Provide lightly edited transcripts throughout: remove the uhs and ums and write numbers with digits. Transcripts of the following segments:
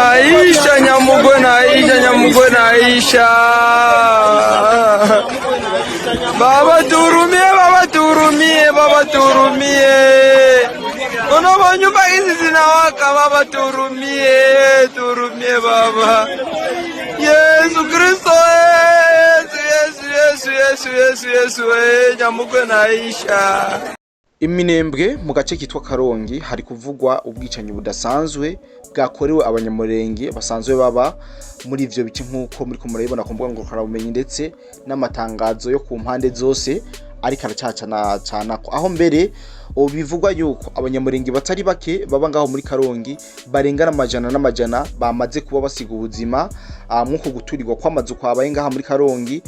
Naisha, Nyamugwe naisha, Nyamugwe naisha. Baba tuhurumie, baba tuhurumie, baba tuhurumie. Ona nyumba hizi zinawaka, baba tuhurumie, tuhurumie baba. Yesu Kristo, Yesu, Yesu, Yesu, Yesu, Yesu, Yesu, Nyamugwe naisha. Iminembwe mu gace kitwa Karongi hari kuvugwa ubwicanyi budasanzwe bwakorewe Abanyamurenge basanzwe baba muri ivyo bice, nk'uko muriko murabibona ku mbuga ngurukanabumenyi ndetse n'amatangazo yo ku mpande zose ariko aracacana canako, aho mbere ubu bivugwa yuko Abanyamurenge batari bake baba ngaho muri Karongi barengana amajana n'amajana bamaze kuba basiga ubuzima mw'uko guturirwa kw'amazu kwabaye ngaha muri Karongi.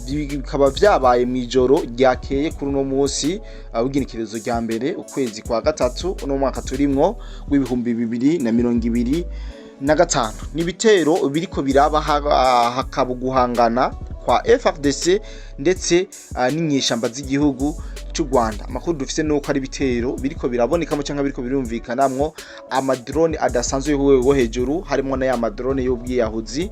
Bikaba vyabaye mw'ijoro ryakeye kuri uno munsi w'igenekerezo rya 1 ukwezi kwa gatatu uno mwaka turimwo w'2025. Ni ibitero biriko biraba, hakaba guhangana kwa FARDC ndetse n'inyeshamba z'igihugu c'u Rwanda. Amakuru dufise nuko ari ibitero biriko birabonekamo canke biriko birumvikanamwo amadrone adasanzwe yo ku rwego rwo hejuru, harimwo na ya madrone y'ubwiyahuzi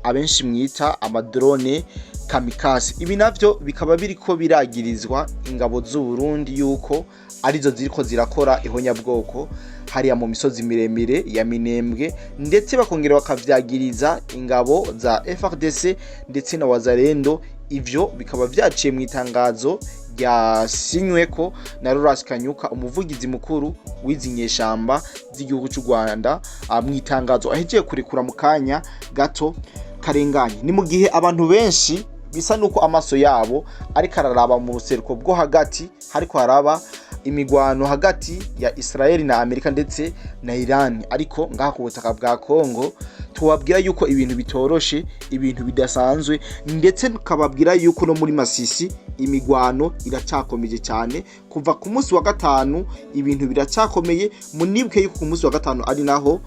abenshi mwita amadrone kamikaze. Ibi navyo bikaba biriko biragirizwa ingabo z'u Burundi yuko arizo ziriko zirakora ihonyabwoko hariya mu misozi miremire ya Minembwe, ndetse bakongera bakavyagiriza ingabo za FARDC ndetse na Wazalendo. Ivyo bikaba vyaciye mu itangazo ryasinyweko na Laurence Kanyuka, umuvugizi mukuru w'izi nyeshamba z'igihugu c'u Rwanda, mu itangazo ahejeje kurekura mu kanya gato karenganye. Ni mu gihe abantu benshi bisa nuko amaso yabo ariko araraba mu buseruko bwo hagati, hariko haraba imigwano hagati ya Israel na Amerika ndetse na Iran, ariko ngaha ku butaka bwa Congo tubabwira yuko ibintu bitoroshe, ibintu bidasanzwe, ndetse tukababwira yuko no muri Masisi imigwano iracakomeje cyane. Kuva ku munsi wa gatanu ibintu biracakomeye. Munibuke yuko ku munsi wa gatanu ari naho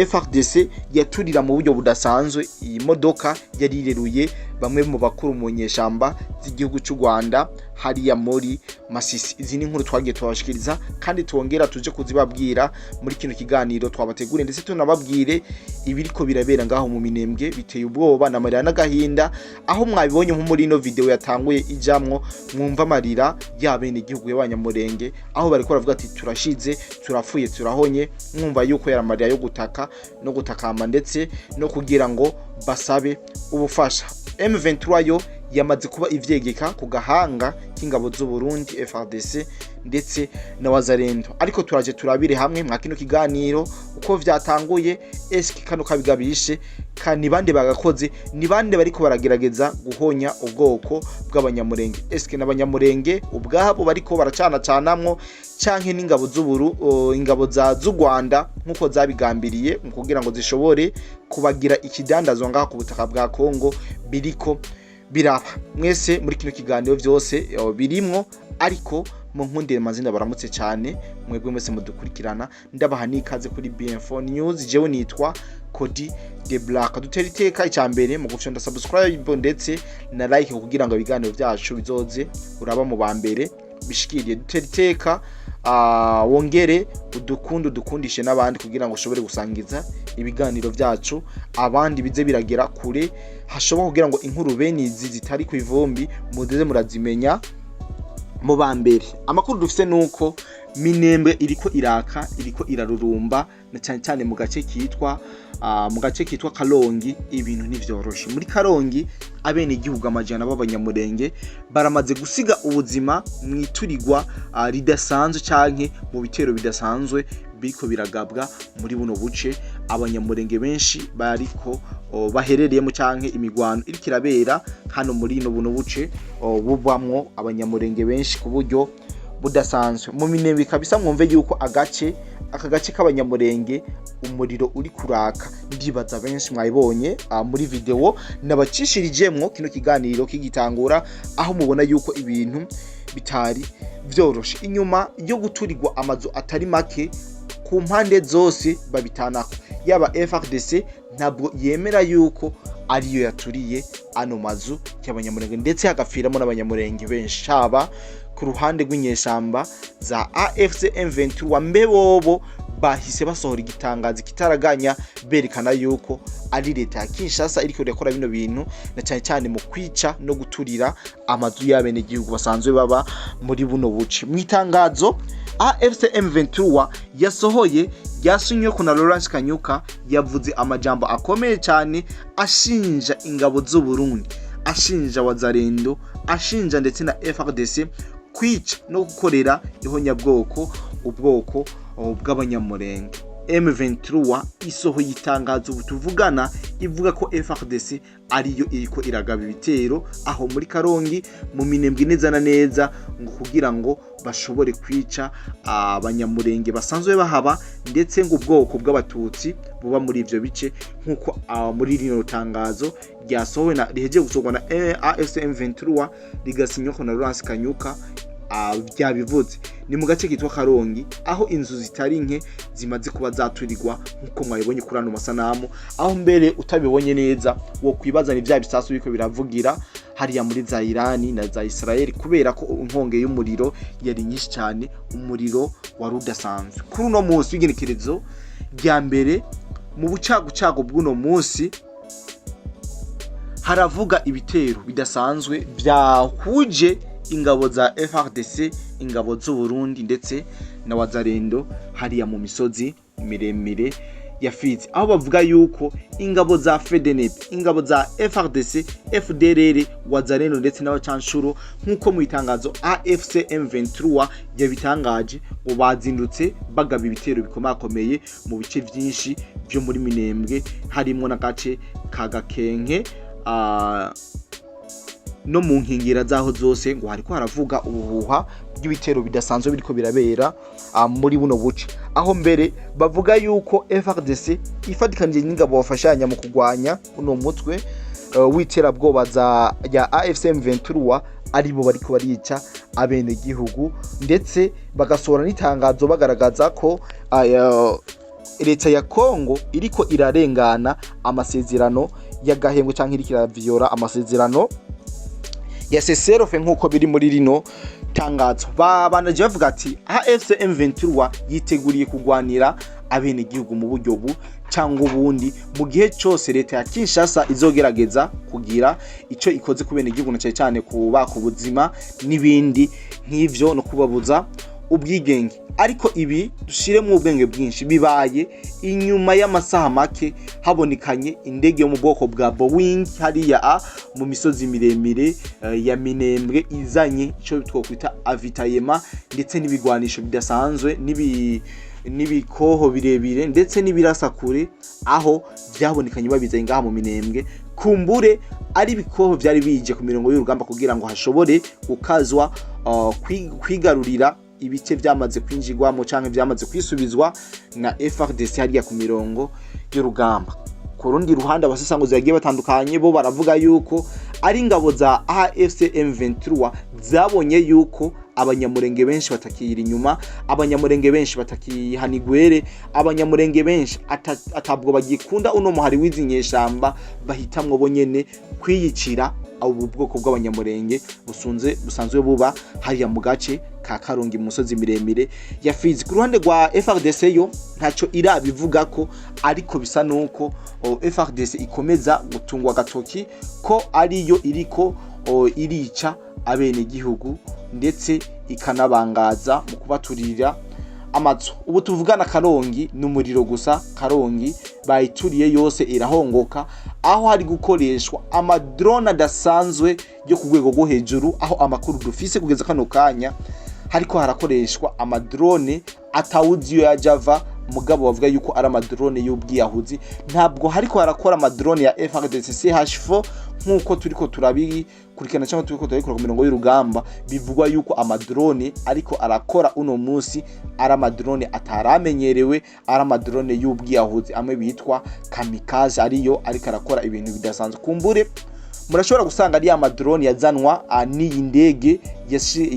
FARDC yaturira mu buryo budasanzwe iyi modoka yari ireruye bamwe mu bakuru mu nyeshamba z'igihugu cy'u Rwanda hariya muri Masisi. Izi ni inkuru twagiye tubashikiriza kandi twongera tuje kuzibabwira muri kino kiganiro twabateguriye, ndetse tunababwire ibiriko birabera ngaho mu Minembwe. Biteye ubwoba n'amarira n'agahinda, aho mwabibonye nko muri ino video yatanguye ijamwo, mwumva amarira y'abene igihugu y'Abanyamurenge, aho bariko baravuga ati: "Turashize, turapfuye, turahonye." Mwumva yuko yari amarira yo gutaka no gutakamba ndetse no kugira ngo basabe ubufasha. M23 yo yamaze kuba ivyegeka ku gahanga k'ingabo z'u Burundi, FARDC ndetse na Wazalendo. Ariko turaje turabire hamwe mwa kino kiganiro uko vyatanguye. Eske kano kabigabishe ka ni bande bagakoze? Ni bande bariko baragerageza guhonya ubwoko bw'Abanyamurenge? Eske n'Abanyamurenge ubwabo bariko baracana canamwo, canke n'ingabo z'uburu ingabo za z'u Rwanda nkuko zabigambiriye mu kugira ngo zishobore kubagira ikidandazwa ngaha ku butaka bwa Kongo? Biriko biraba mwese muri kino kiganiro vyose birimwo. Ariko mu nkundire mazina baramutse cyane mwebwe mwese mudukurikirana, ndabaha n'ikaze kuri BM4 News. Jewe nitwa Cody de Black. Dutera iteka icya mbere mu gufyonda subscribe ndetse na like kugira ngo ibiganiro byacu bizoze uraba mu ba mbere bishikiriye. Dutera iteka, wongere udukunde, udukundishe n'abandi kugira ngo ushobore gusangiza ibiganiro byacu abandi, bize biragera kure hashoboka, kugira ngo inkuru bene izi zitari ku ivumbi muze murazimenya mu ba mbere. Amakuru dufise nuko Minembwe iriko iraka, iriko irarurumba, na cyane cyane mu gace kitwa Karongi. Ibintu ntivyoroshe muri Karongi. Abene igihugu amajana b'Abanyamurenge baramaze gusiga ubuzima mu iturirwa ridasanzwe canke mu bitero bidasanzwe biriko biragabwa muri buno buce Abanyamurenge benshi bariko baherereyemo, canke imigwano iriko irabera hano muri buno buce bubamwo Abanyamurenge benshi ku buryo budasanzwe mu Minembwe kabisa. Mwumve yuko aka gace k'Abanyamurenge umuriro uri kuraka. Ndibaza benshi mwabibonye muri video nabacishirijemwo kino kiganiro kigitangura, aho mubona yuko ibintu bitari vyoroshe inyuma yo guturirwa amazu atari make ku mpande zose babitanako. Yaba FARDC ntabwo yemera yuko ariyo yaturiye ano mazu y'Abanyamurenge ndetse hagapfiramo n'Abanyamurenge benshi, haba ku ruhande rw'inyeshamba za AFC M23 mbe bobo. Bahise basohora igitangazo kitaraganya, berekana yuko ari leta ya Kinshasa iriko irakora bino bintu, na cyane cyane mu kwica no guturira amazu y'abenegihugu basanzwe baba muri buno buce. Mu itangazo AFC M23 yasohoye, ryasinywe na Lawrence Kanyuka, yavuze amajambo akomeye cyane, ashinja ingabo z'u Burundi, ashinja Wazalendo, ashinja ndetse na FARDC kwica no gukorera ihonyabwoko ubwoko bw'Abanyamurenge. M23 isohoye itangazo ubu tuvugana, ivuga ko FARDC ariyo iriko iragaba ibitero aho muri Karongi, mu Minembwe neza na neza, ngo kugira ngo bashobore kwica Abanyamurenge basanzwe bahaba, ndetse ngo ubwoko bw'Abatutsi buba muri ivyo bice, nk'uko muri rino tangazo ryasohowe na rihejeje gusohorwa na AFC M23, rigasinywa na Lawrence Kanyuka, byabivuze. Ni mu gace kitwa Karongi, aho inzu zitari nke zimaze kuba zaturirwa, nk'uko mwabibonye kuri ano masanamu, aho mbere utabibonye neza wo kwibaza ni bya bisasu biriko biravugira hariya muri za Irani na za Israel, kubera ko inkonge y'umuriro yari nyinshi cyane, umuriro wari udasanzwe. Kuri uno munsi w'igenekerezo rya mbere mu bucagucagu bw'uno munsi, haravuga ibitero bidasanzwe byahuje ingabo za FARDC, ingabo z'u Burundi ndetse na Wazalendo hariya mu misozi miremire ya Fizi, aho bavuga yuko ingabo za FDNB, ingabo za FARDC, FDLR, Wazalendo ndetse n'abacanshuro, nk'uko mu itangazo AFC M23 yabitangaje, ngo bazindutse bagaba ibitero bikomakomeye mu bice byinshi byo muri Minembwe, harimo n'agace ka Gakenke no mu nkingira zaho zose. Ngo hariko haravuga ubuhuha bw'ibitero bidasanzwe biriko birabera muri buno buce, aho mbere bavuga yuko FARDC ifatikanije n'ingabo bafashanya mu kurwanya uno mutwe w'iterabwoba za ya AFC M23 aribo bariko barica abenegihugu, ndetse bagasohora n'itangazo bagaragaza ko leta ya Kongo iriko irarengana amasezerano y'agahembwe canke iriko iraviyora amasezerano ya cessez-le-feu, nk'uko biri muri rino tangazo. Babanaje bavuga ati AFC M23 yiteguriye kugwanira abenegihugu mu buryo bu cyangwa ubundi, mu gihe cyose leta ya Kinshasa izogerageza kugira ico ikoze ku benegihugu, na cyane cyane kubaka ubuzima n'ibindi nk'ivyo no kubabuza ubwigenge. Ariko ibi dushiremo ubwenge bwinshi, bibaye inyuma y'amasaha make habonekanye indege yo mu bwoko bwa Boeing hariya mu misozi miremire ya Minembwe, izanye ico twokwita avitayema ndetse n'ibigwanisho bidasanzwe n'ibikoho birebire ndetse n'ibirasakure, aho byabonekanye babizanye ngaha mu Minembwe. Kumbure ari ibikoho byari bije ku mirongo y'urugamba kugira ngo hashobore gukazwa kwigarurira ibice byamaze kwinjirwamo canke byamaze kwisubizwa na FARDC hariya ku mirongo y'urugamba. Ku rundi ruhande, abasesanguzi bagiye batandukanye bo baravuga yuko ari ingabo za AFC M23 zabonye yuko Abanyamurenge benshi batakira inyuma, Abanyamurenge benshi batakihanigwere, Abanyamurenge benshi atabwo bagikunda uno muhari w'izi nyeshamba, bahitamwo bo nyene kwiyicira ubu bwoko bw'Abanyamurenge busunze busanzwe buba hariya mu gace ka Karongi, mu misozi miremire ya Fizi. Ku ruhande rwa FARDC, yo ntaco irabivuga ko, ariko bisa nuko FARDC ikomeza gutungwa agatoki ko ariyo iriko irica abenegihugu, ndetse ikanabangaza mu kubaturira amazu. Ubu tuvugana, Karongi ni umuriro gusa. Karongi bayituriye yose irahongoka, aho hari gukoreshwa amadrone adasanzwe yo ku rwego rwo hejuru, aho amakuru dufise kugeza kano kanya hariko harakoreshwa amadrone atawuzi iyo yaja ava, mugabo bavuga yuko ari amadrone y'ubwiyahuzi. Ntabwo hariko harakora amadrone ya FARDC CH4 nk'uko turiko turabikurikirana cyangwa turiko turabikora ku mirongo y'urugamba. Bivugwa yuko amadrone ariko arakora uno munsi ari amadrone ataramenyerewe, ari amadrone y'ubwiyahuzi amwe bitwa kamikaze, ariyo ariko arakora ibintu bidasanzwe. Kumbure Murashobora gusanga ari amadrone yazanwa n'iyi ndege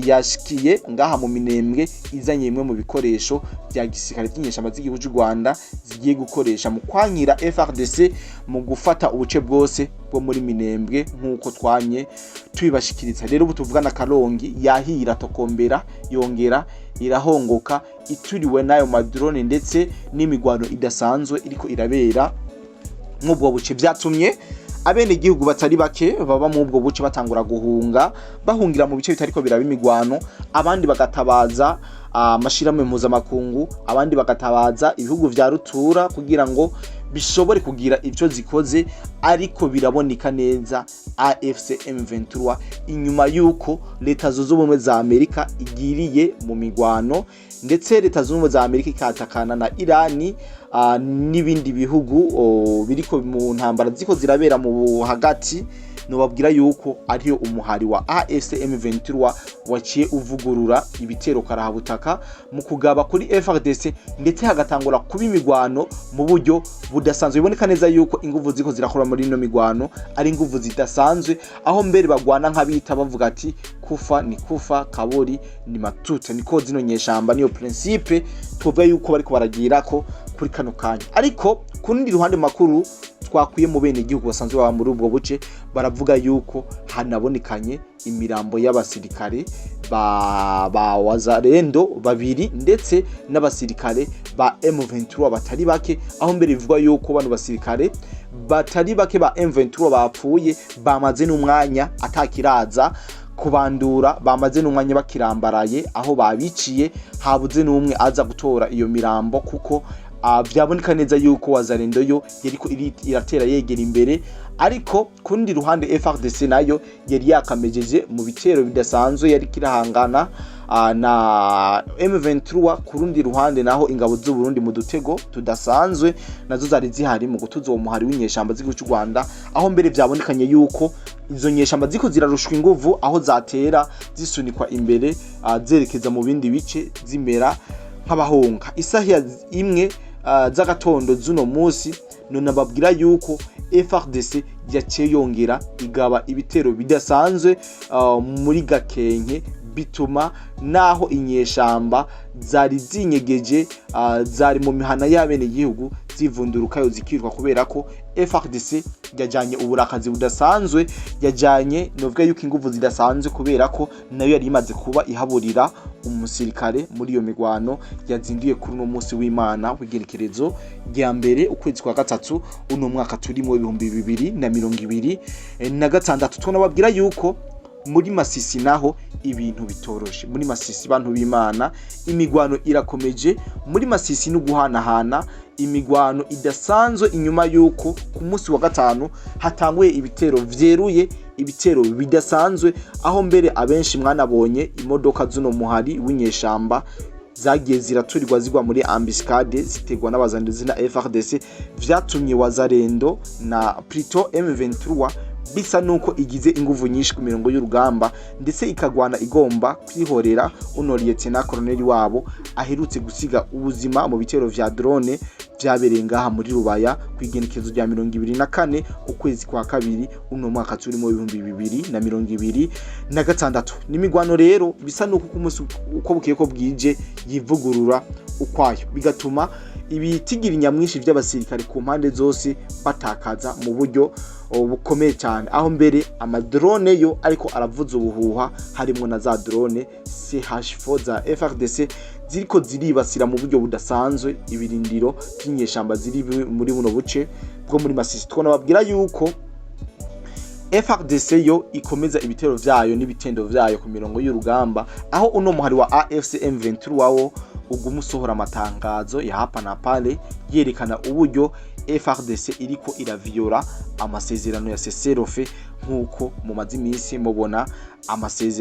yashikiye ngaha mu Minembwe, izanye bimwe mu bikoresho bya gisirikare by'inyeshamba z'igihugu cy'u Rwanda zigiye gukoresha mu kwankira FARDC mu gufata ubuce bwose bwo muri Minembwe, nk'uko twanye tubibashikiriza. Rero ubu tuvugana, Karongi yahira tokombera, yongera irahongoka, ituriwe n'ayo madrone ndetse n'imigwano idasanzwe iriko irabera nk'ubwo buce. Byatumye abenegihugu batari bake baba mu ubwo buce batangura guhunga, bahungira mu bice bitariko biraba imigwano, abandi bagatabaza amashirahamwe mpuzamakungu, abandi bagatabaza ibihugu vya rutura kugira ngo bishobore kugira ivyo zikoze. Ariko biraboneka neza, AFC M23, inyuma yuko Leta Zunze Ubumwe za Amerika igiriye mu migwano, ndetse Leta Zunze Ubumwe za Amerika ikatakana na Irani n'ibindi bihugu biriko mu ntambara ziko zirabera mu hagati, nobabwira yuko ariyo umuhari wa AFC M23 waciye uvugurura ibitero karahabutaka mu kugaba kuri FARDC, ndetse hagatangura kuba imigwano mu buryo budasanzwe. Biboneka neza yuko inguvu ziko zirakora muri ino migwano ari inguvu zidasanzwe, aho mbere bagwana nk'abita bavuga ati: "Kufa ni kufa, kabori ni matute." Niko zino nyeshamba, niyo principe tuvuga yuko bariko baragira ko kuri kano kanya. Ariko ku rundi ruhande, makuru twakwiye mu bene igihugu basanzwe baba muri ubwo buce baravuga yuko hanabonekanye imirambo y'abasirikare ba Wazalendo babiri, ndetse n'abasirikare ba M23 batari bake, aho mbere bivugwa yuko bano basirikare batari bake ba M23 bapfuye bamaze n'umwanya atakiraza kubandura, bamaze n'umwanya bakirambaraye aho babiciye, habuze n'umwe aza gutora iyo mirambo, kuko vyaboneka neza yuko Wazalendo yo yariko iratera yegera imbere. Ariko ku rundi ruhande, FARDC nayo yari yakamejeje mu bitero bidasanzwe, yari kirahangana na M23. Ku rundi ruhande naho, ingabo z'u Burundi mu dutego tudasanzwe nazo zari zihari mu gutuza uwo muhari w'inyeshamba z'igihugu cy'u Rwanda, aho mbere vyabonekanye yuko izo nyeshamba ziko zirarushwa inguvu, aho zatera zisunikwa imbere, zerekeza mu bindi bice, zimera nk'abahunga. Isaha ya 1 z'agatondo z'uno munsi, none babwira yuko FARDC yaciye yongera igaba ibitero bidasanzwe muri Gakenke, bituma naho inyeshamba zari zinyegeje, zari mu mihana y'abenegihugu, zivundurukayo zikiruka, kubera ko FARDC yajanye uburakazi budasanzwe, yajanye novuga yuko inguvu zidasanzwe, kubera ko nayo yari imaze kuba ihaburira umusirikare muri iyo migwano yazinduye kuri uno munsi w'Imana w'igerekerezo rya 1 ukwezi kwa gatatu uno mwaka turimo 2026. Tunababwira yuko muri Masisi naho ibintu bitoroshe. Muri Masisi, bantu b'Imana, imigwano irakomeje muri Masisi no guhanahana imigwano idasanzwe, inyuma yuko ku munsi wa gatanu hatanguye ibitero vyeruye, ibitero bidasanzwe, aho mbere abenshi mwanabonye imodoka z'uno muhari w'inyeshamba zagiye ziraturirwa, zigwa muri embuscade, zitegwa n'Abazalendo na FARDC. Vyatumye Wazalendo na plutôt M23 bisa nuko igize inguvu nyinshi ku mirongo y'urugamba, ndetse ikagwana igomba kwihorera uno lieutenant colonel wabo aherutse gusiga ubuzima mu bitero vya drone vyabereye ngaha muri Rubaya ku igenekerezo rya 24 ukwezi kwa kabiri uno mwaka turimo 2026. N'imigwano rero bisa nuko ku munsi uko bukiye ko bwije yivugurura ukwayo, bigatuma ibitigiri nyamwinshi vy'abasirikare ku mpande zose batakaza mu buryo bukomeye cyane, aho mbere amadrone yo ariko aravuza ubuhuha, harimo na za drone CH4 za FARDC ziriko ziribasira mu buryo budasanzwe ibirindiro by'inyeshamba ziri muri buno buce bwo muri Masisi. Twababwira yuko FARDC yo ikomeza ibitero vyayo n'ibitendo vyayo ku mirongo y'urugamba, aho uno muhari wa AFC M23 wawo uguma usohora amatangazo ya hapa na pale yerekana uburyo FARDC iriko iraviyora amasezerano ya cessez-le-feu, nk'uko mumaze iminsi mubona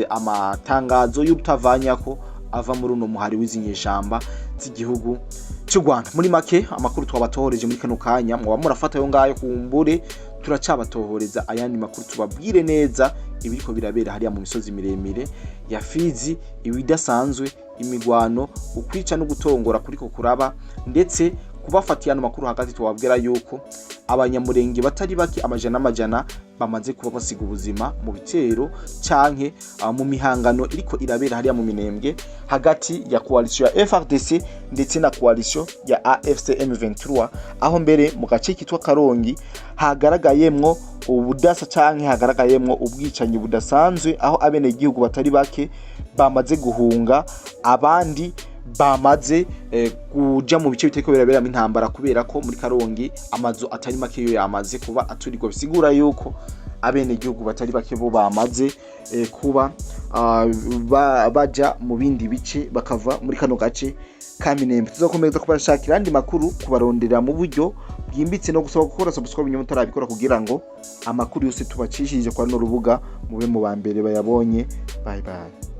amatangazo y'urutavanyako ava muri uno muhari w'izinyeshamba z'igihugu cy'u Rwanda. Muri make, amakuru twabatohoreje muri kano kanya mwaba murafata ayo ngayo. Kumbure turacabatohoreza ayandi makuru, tubabwire neza ibiriko birabera hariya mu misozi miremire ya Fizi, ibidasanzwe, imigwano, ukwica no gutongora kuriko kuraba, ndetse Kubafatiye ano makuru hagati, tubabwira yuko Abanyamurenge batari bake, amajana n'amajana, bamaze kuba basiga ubuzima mu bitero canke mu mihangano iriko irabera hariya mu Minembwe hagati ya coalition ya FARDC ndetse na coalition ya AFC M23, aho mbere mu gace kitwa Karongi hagaragayemwo ubudasa canke hagaragayemwo ubwicanyi budasanzwe, aho abenegihugu batari bake bamaze guhunga, abandi bamaze kuja mu bice bitariko biraberamo intambara, kubera ko muri Karongi amazu atari make yo yamaze kuba aturirwa. Bisigura yuko abenegihugu batari bake bo bamaze kuba baja mu bindi bice, bakava muri kano gace ka Minembwe. Tuzakomeza kubashakira andi makuru, kubarondera mu buryo bwimbitse, no gusaba gukora subscribe nyuma mutarabikora, kugira ngo amakuru yose tubacishije kwa runo rubuga mube mu ba mbere bayabonye. Bye bye.